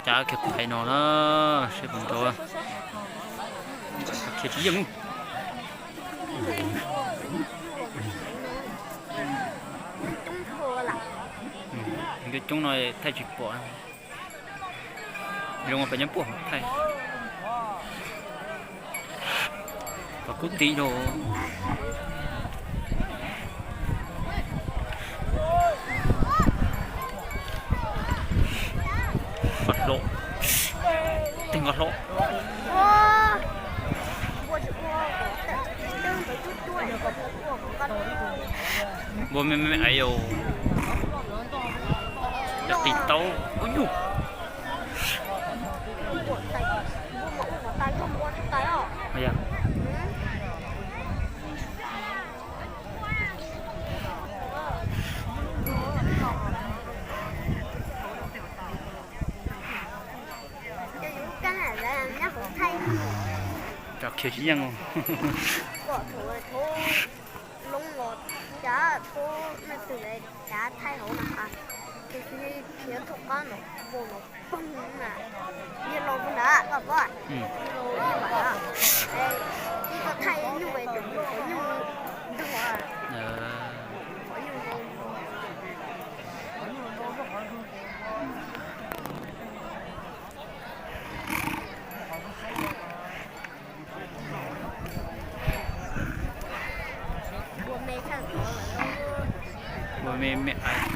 Cav kiag kuv hais no na, seb puas nrov. Khiav tsis yeej. Cov coob no thaij tsis pom. Zoo pem nyob puag thaij. Pom kub ti rau. Nqos hlo. Tej nqos hlo. Npua me me aiv yau. Yog qis taub ub yug. Cov khiav tsis yeej. Loob los cav thaub leej twg cav thaij hauv na has, tus khiav thaum qab no npau no poog na, yog los nram koj pom, ib koj thaij nyuj tus nyuj ntog. Ua me me aiv.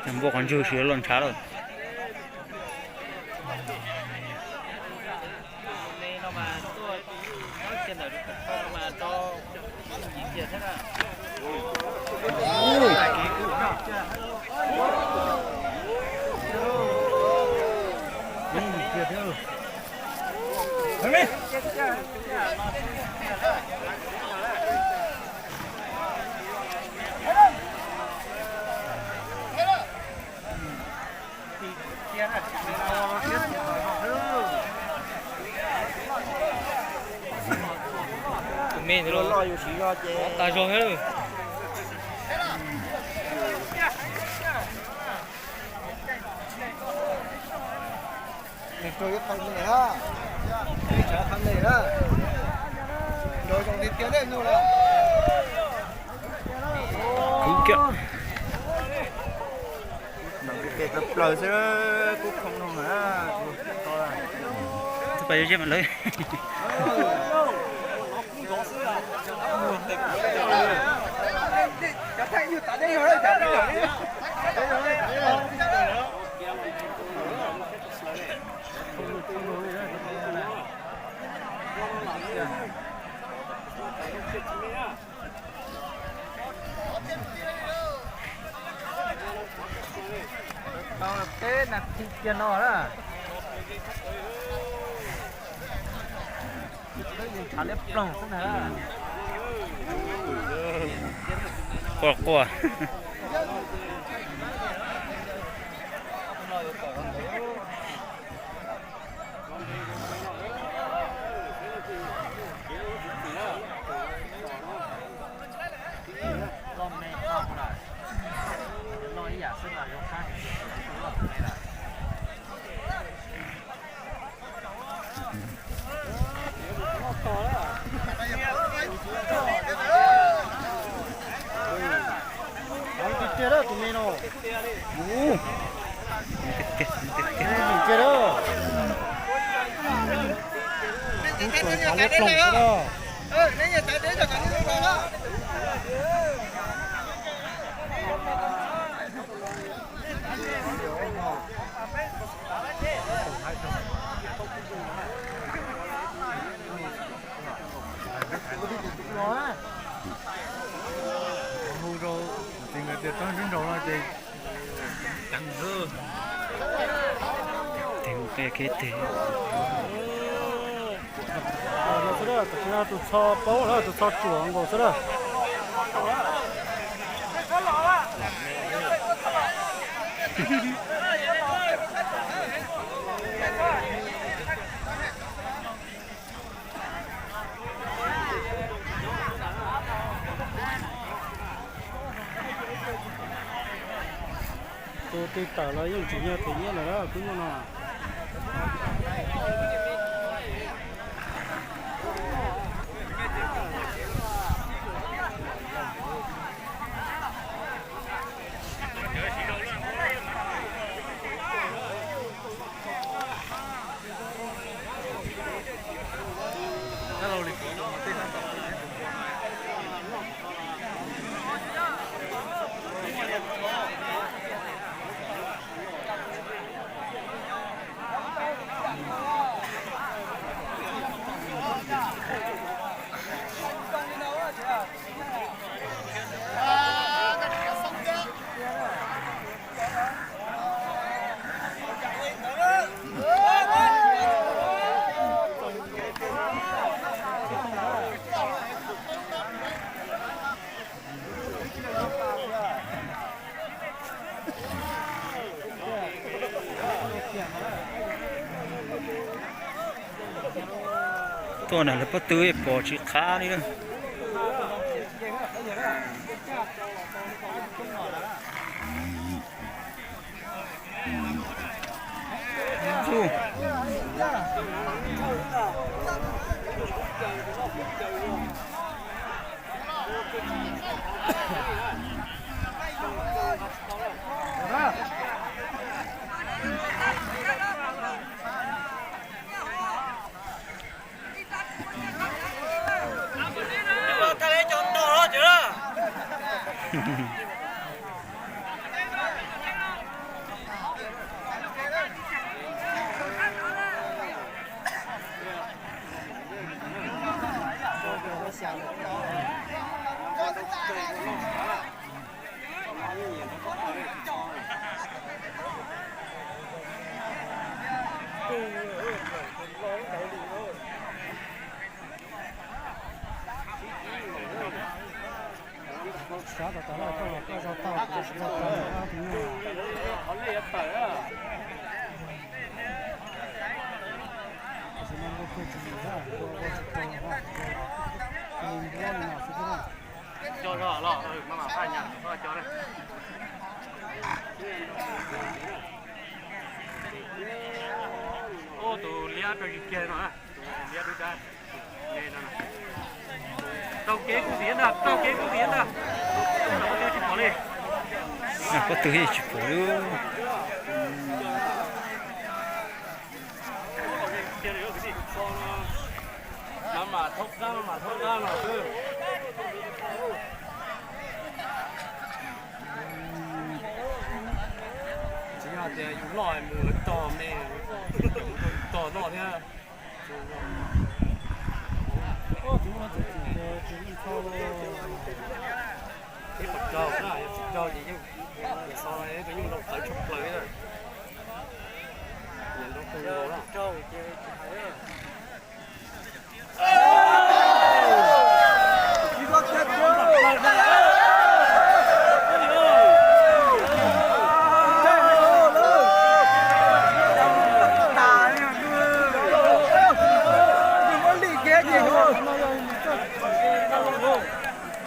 Cov npua qhov ntswg siv los ntshav lawm. Tus me ntawd los tag zog thiab. Nws rau ib qho me na, ib tsam qhov me na, nrov zoo tiag tiag nej nug lawm. Kwv kiag. Tes tawv plaws xwb, kub khoo no na. Tus pais yuav zeb mas lawv. Tau peb nas this kiag no na. Tshav liab ploog xwb na. Quaj quaj. Tiag tiag tus me no. Tiag tiag. Kub tsuas tshav liab ploog xwb na. Tias tau ntsib nraud no ces ceev xwb. Tes ua qia kev tes. Tam sim no tus txho paub lawm, tus txho tsuam nkaus xwb lawm. Tus tig tawm los yeej tsis yog tus nyiaj lawm kwv muaj no. Tuaj na lawv pob tw pom tsis qab li. Tus liab rau kiag no, tus liab dub dab. Taug kev kuv tias ntag, taug kev kuv tias ntag. Pob tw tsis pom li. Pob tw tsis pom li. Tsis yog tias yus loj mus lawv tog me, tog loj thiab. Ib qho raug na, yog tsis raug ces yeej txo, yeej tau nyuj ntau tawv tshaj plaws na. Nyiam nrau kawg nkaus na.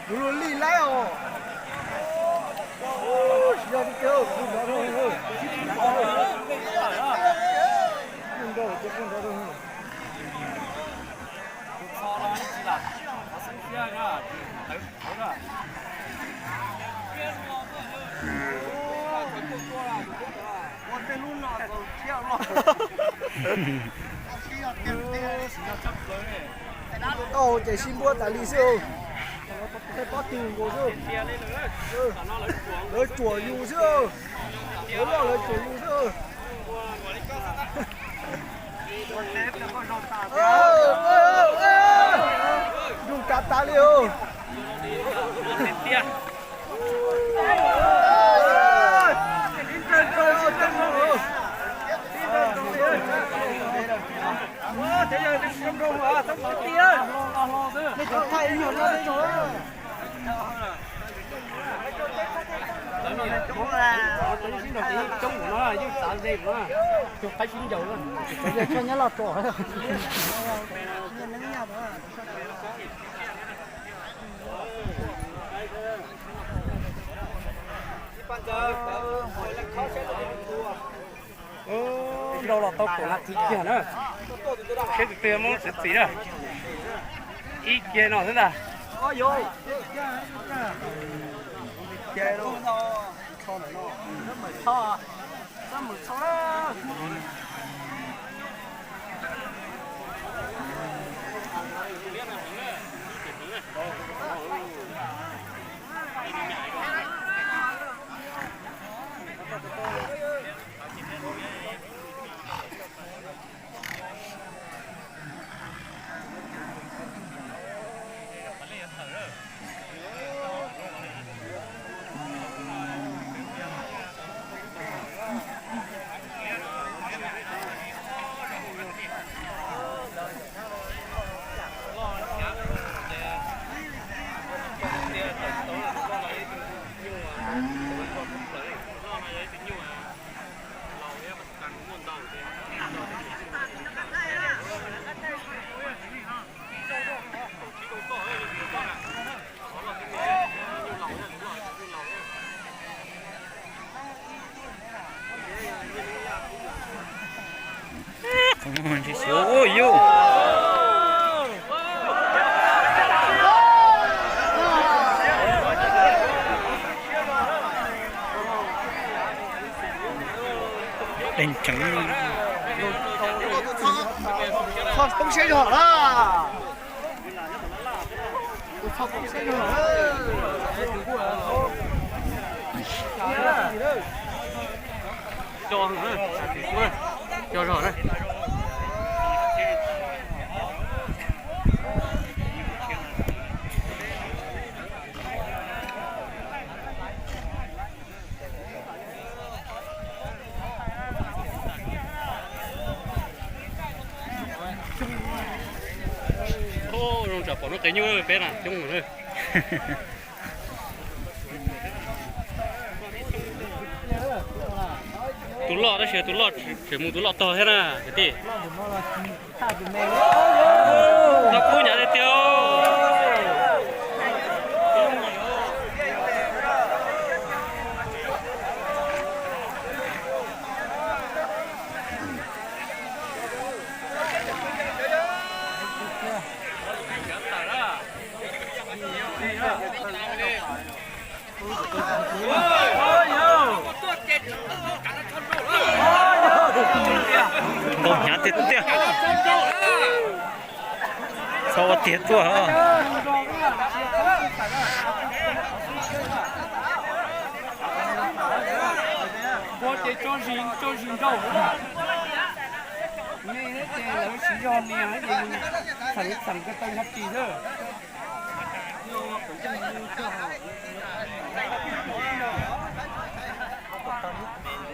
Tus luag lij laib os. Tau ces sib npuab tas li xwb. Tej pob tw nkaus xwb. Lawv tsuam yus xwb. Lawv loj lawv tsuam yus xwb. Zoo kav tas li os. Coob no yeej txav ze no, tus qaib sib ncaws na. Cov nyob loj tso. Nrau los tau kaum nas this kiag na. Seb tus twg muab txiv txiv na. Ib kiag no xwb ntag. Yus deeg tseev. Txhob poob siab zog lawm. Zoo tsam pom lub qe nyuj peb na coob. Tus loj tab sis tus loj tseem mus tus loj tog thiab na kwv tij. Tau kub nyav tiag tiag. Ntau hnyav tiag tiag. Txhob ua tiag tuaj. Ua ces tso zis tso zis nraud. Nej ces lawv siv zog nias ces yus txheem txheem ko taw nrog ris xwb.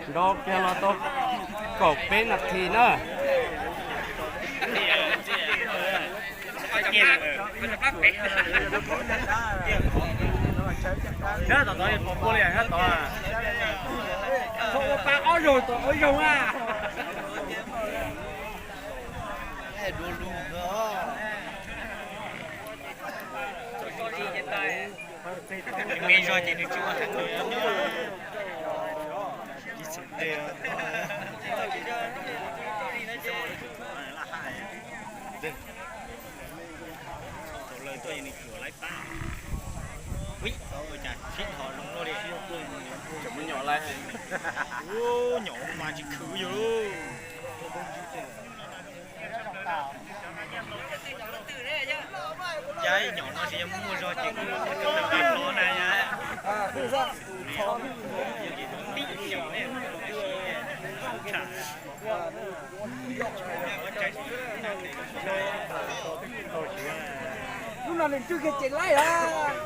Nrau kiag los tau kaum peb nas this na. Ua pa ob zaug tom ua zoo a. Me zog ces nws tsis ua heev. Thaum lawv tuaj nws cuam laib pab. Ui, ua cas sib dhos zoo luaj li. Nyom mas tsis khwv yus lauj. Yog nyom no tsis yog muaj zog ces kuv ua cov tawg paj tod na yom. Lub no nws ntswj kiag ces laib os.